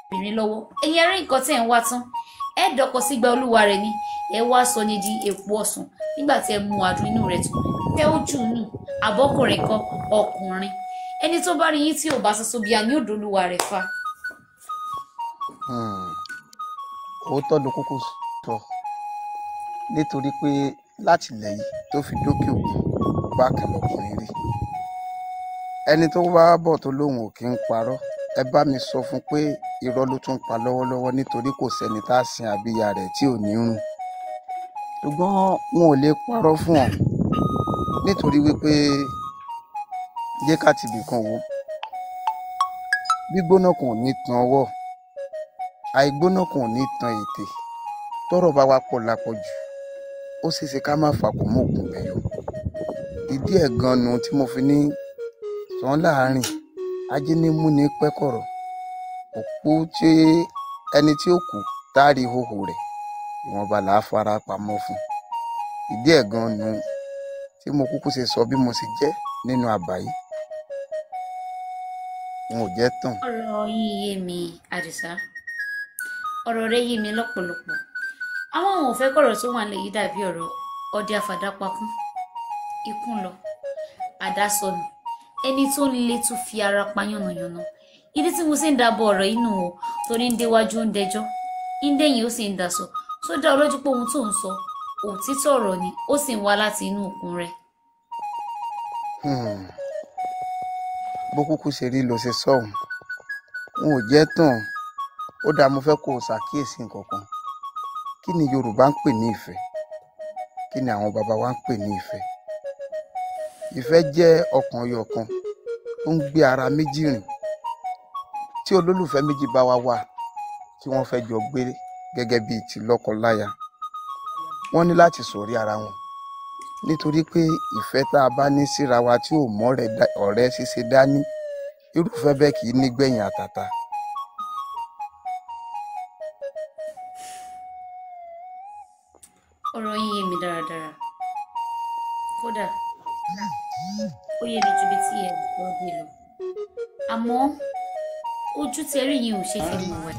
Obìnrin lọ́wọ́ ẹ̀yin ará, nǹkan tẹ̀ ń wá tán, ẹ dọkọ sígbà olúwa rẹ̀ ni ẹ wá sọ ní di èpo ọ̀sán nígbà tí ẹ mú adùn inú rẹ̀ tán, tẹ ó jù nù. Àbọ́kùnrin kan, ọkùnrin ẹni tó bá rí yín tí ò bá sọsọ bíi àní òdòlúwa rẹ̀ fa. Òótọ́ ló kúkú sọ, nítorí pé láti ilẹ̀ yìí tó fi dókè òkun, bákan lọkùnrin rí. Ẹni tó bá bọ̀ tó lóun ò kí ń parọ́, ẹ bá mi sọ fún pé irọ́ ló tún pa lọ́wọ́lọ́wọ́, nítorí kò sẹ́ni tá a sin àbíyá rẹ̀ tí ò ní rùn. Ṣùgbọ́n wọn ò lè parọ́ fún ọ, nítorí wípé jẹ́ ká tibì kan wò ó, gbígbóná kan ò ní tan ọwọ́, àìgbóná kan ò ní tan ètè. Tọ́rọ̀ bá wá pọ̀ lápọ̀jù, ó ṣeéṣe ká má fàkó mọ́ òkun bẹ̀yọ. Ìdí ẹ̀ gan-an nu tí mo fi ní sàn láàrin ajé ní múni pẹ́kọ̀rọ̀ òkú tí ẹni tí ó kú tá a rí ìhòhò rẹ̀, ìwọ̀nba là á fara pamọ́ fún. Ìdí ẹ̀ gan-an nu tí mo kúkú ṣe sọ bí mo ṣe jẹ́ nínú àbá yìí. N ò jẹ́ tán. Ọ̀rọ̀ yín yé mi, Àdìsá. Ọ̀rọ̀ rẹ yé mi lọ́pọ̀lọpọ̀. Àwọn ò fẹ́ kọ̀rọ̀ tó wà nílẹ̀ yìí dàbí ọ̀rọ̀ ọdẹ àfàdápakún. Ikún lọ, àdá sọnù, ẹni tó ń le tún fi ara pa yánnayànna. Ìdí tí mo ṣe ń dábọ̀ ọ̀rọ̀ inú o, torí ń déwájú ń dẹjọ́, ń dẹ̀yìn ó sì ń dasọ. Tó dá ọ lójú pé ohun tó ń sọ òtítọ́ ọ̀rọ̀ ni, ó sì ń wá láti inú òkun rẹ̀? Bó kúkú ṣe rí ló ṣe sọ̀hún. N ò jẹ́ tán. Ó dáa, mo fẹ́ kó o ṣàkíyèsí nǹkan kan. Kí ni Yorùbá ń pè ní ìfẹ́? Kí ni àwọn baba wa ń pè ní ìfẹ́? Ìfẹ́ jẹ́ ọkàn ọyọ kan tó ń gbé ara méjì rìn. Tí olólùfẹ́ méjì bá wá wà tí wọ́n fẹ́ jọ gbé gẹ́gẹ́ bíi ti lọ́kọ-láya, wọ́n ní láti ṣọ̀rí ara wọn, nítorí pé ìfẹ́ tá a bá ní síra wa tí ò mọ́ ọ̀rẹ́ ṣíṣe dání, irúfẹ́ bẹ́ẹ̀ kì í nígbẹ̀yìn àtàtà. Ọ̀rọ̀ yín yé mi dáradára. Kódà ó yé mi ju bí tí ẹ gbọ́ dé lọ, àmọ́ ojú tẹ rí yín ò ṣe fi mọ̀ wá.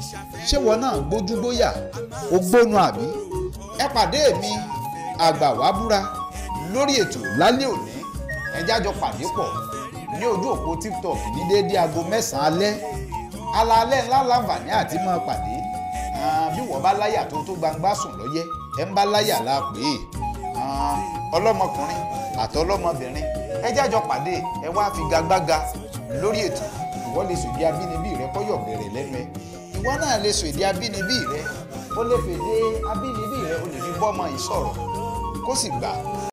Ṣé wọn náà gbójú gbóyà ó gbónu àbí? Ẹ pàdé mi àgbà wá búra lórí ètò lálẹ́ òní. Ẹ jájọ pàdé pọ̀ ní ojú òpó TikTok ní déédéé aago 9 alẹ́. Alaalẹ́ ńlá láǹfààní àti máa pàdé. Bí wọ́n bá láyà tó tó gbangba sùn lọ́yẹ́, ẹ ń bá láyà la pè é. Ọlọ́mọkùnrin àtọlọ́mọbìnrin, ẹ jájọ pàdé, ẹ wá figagbága lórí ètò. Ìwọ lè sọ èdè abínibí rẹ kọ́yọ̀ bẹ̀rẹ̀ lẹ́nu ẹ. Ìwọ náà lè sọ èdè abínibí rẹ, ó lè fèdè abínibí rẹ, ó lè fi bọ́mọ ìsọ̀rọ̀ kó sì gbà.